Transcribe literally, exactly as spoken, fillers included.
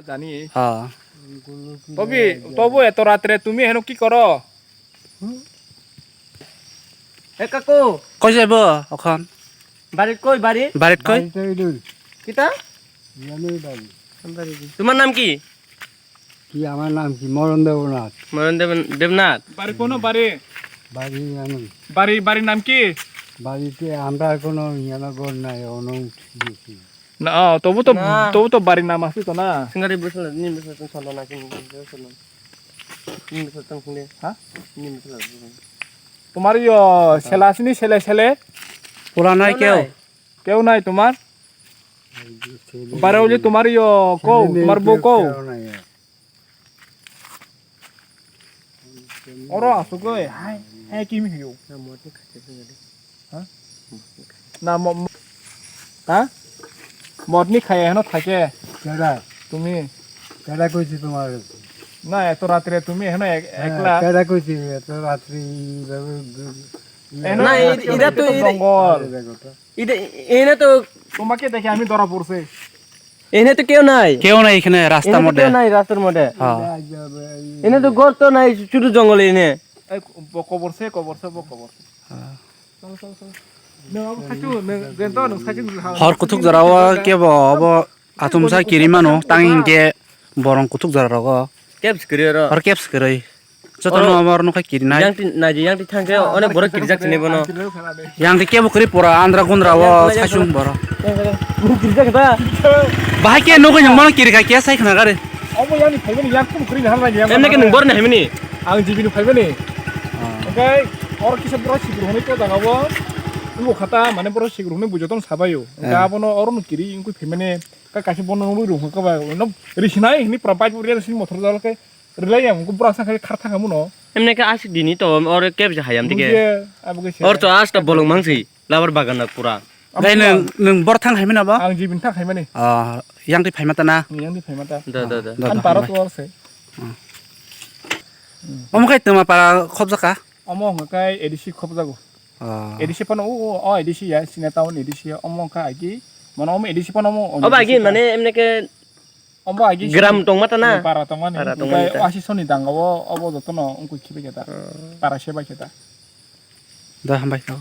জানি। হ্যাঁ। তবে, তবু এত রাত্রে তুমি এখানে কি করো? এ কাকু। কই যাইব এখন? বাড়িত কই বাড়ি? বাড়িত কই? বাড়িতে ওই দূর। কিতা? ইয়ানোর বাড়ি। তোমার নাম কি? কি আমার নাম কি? মরণ দেবনাথ। মরণ দেব-, দেবনাথ। বাড়ি কোনো বাড়ি? বাড়ি আমি। বাড়ি, বাড়ির নাম কি? বাড়িতে আমরা কোনো ইয়ানো ঘর নাই, অনো উঠি গেছি। না, ও, তবু তো, না। তবু তো বাড়ির নাম আছে তো না? সিঙ্গারি বসে, নিম বসে, তুমি চলো না, তুমি বসে, চলো। নিম বসে, তুমি শুনে। হ্যাঁ? নিম বসে, চলো। তোমার ইয়ো, ছেলে আসেনি, ছেলে, ছেলে? পোলা নাই কেউ কেউ? নাই। কেউ নাই তোমার? বারে ওই যে তোমার ইয়ো, কও, ছেলে নেই, তোমার বউ কেউ, কও? কেউ নাই। Oro asugoi, hai, hai, kimi hiyo? Na, motni khacha se gade. Ha? Na, mo, mo, ha? Motni khaya heno thake. Kera? Tumi. Kera koisi tomar? Na, eto ratre tumi heno ek-, ekla. Kera koisi, eto ratri, Heno Na, ek-, ira to, ira, jongol. Ira, ene to, Tomake dekhe ami dora porse. Ene to keu nai. কেউ নাই এখানে রাস্তার মধ্যে। Ene to keu nai, rastar modhe. হ্যাঁ। Ene to ghor to nai, sudu jongol ene. Ei, bo kobor se, kobor se, bo kobor se. হ্যাঁ। Chalo, chalo, chalo. Nwng abo khaichu, nwng, nwng to nwng khaichu. Hor kuthuk jora o kebo abo atumsa kiri mano, tang hinkhe borong kuthuk jora rogo. Kebs kiri oro. Hor kebs kiri. Joto no amar no khai kiri nai. Yang ti, naji yang ti thangke, one borok kiri jak sini bono. Yang ti kebo kiri pora andra gundra o saichung boro. Kiri jak ta. Bahai ke nogo yang mano kiri khai ke sai khna gare. Omo yang ni phaibani yang kum kri ni halai yang. Emne ke nung bor na himini. Ang jibini phaibani. Ah. Okai, or kisa boro sigur hwnwi ko jaga bo. Ubo khata mane boro sigur hwnwi bujo tong sabayo. Eh. Ga bono oro no kiri ingkui phaimani ka kaisa bono nungwi rung ka ba no risinai hini pura bike uri sini motor jalo ke rilai yang ko bura sa khai khar thang muno. Emne ke asik dini to or kebje hayam dige. Buje abo ke se. Or to asta bolong mangsi. Labar bagan na pura. Gai nung, nung bor thang hai mena ba? Ang jibin thang hai mani. Ah, yang ti phai mata na? Yang ti phai mata. Da, da, da. Da, an da, paro hambai. To se. Hmm. Omo khai tuma para khobjaka? Omo hwnka kai A D C khobjago. Ah. A D C pano o, o, o A D C ya, Sina town A D C ya, omo hwnka agi, mano omo A D C pano omo. O ba agi mane emne ke Omo agi gram sini tongma ta na? Para tongmani. Para tongmani ta. Oasi soni danga o, obo jotono wngkui khibai khe ta. Hmm. Para sebai khe ta. Da, hambai tao.